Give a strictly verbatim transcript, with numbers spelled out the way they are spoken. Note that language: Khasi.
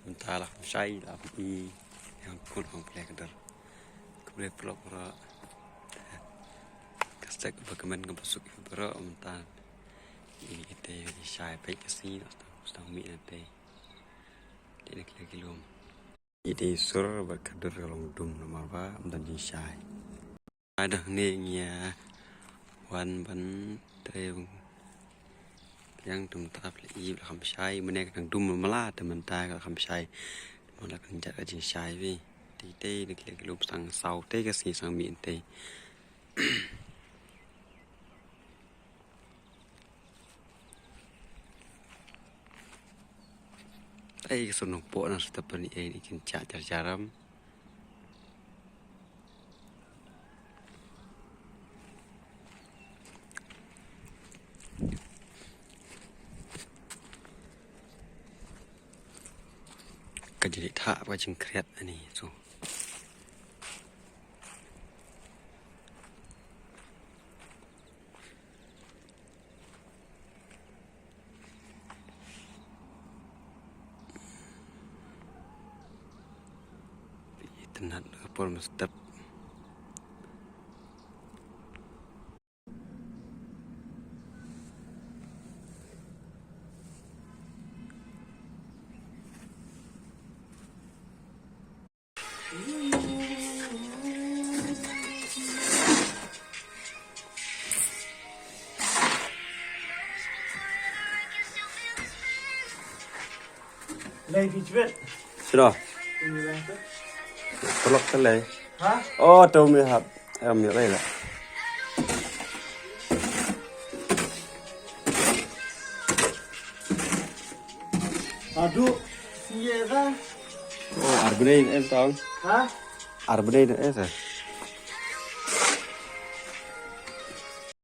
Mynta la kham shai, la phi ïa nga khun hong pyrshah ka dur. Khublei paralok baroh. Ka stek ba kmen ka ba suk ïa baroh mynta. Ïa kite shai peit ka sngi, sdang mih na te. Te na ki lum. Ïa te sur bad ka dur ka long dum namar ba ym don jingshai. Ai dah ne ngia wan ban trei. Yang tum tap le i la kham shai, mane ka dang dum mala te mynta ka kham shai. Mala kan jat ka jingshai vi. Te te ne ki lum sdang saw te ka sngi sdang mih te. Ai ka sun nongpoh na step ni ai ni kin cha jar jaram. Ka jingthah ka jingkhriat ani so. Itynnad ka por mynstep. Lei di jwet. Sino? Ini lah tu. Tolok ka lei. Ha? Oh, tu mi hap. Em, ni lei lah. Aduh, siya dah. Oh, arbedei em tong. Ha? Arbedei em tong.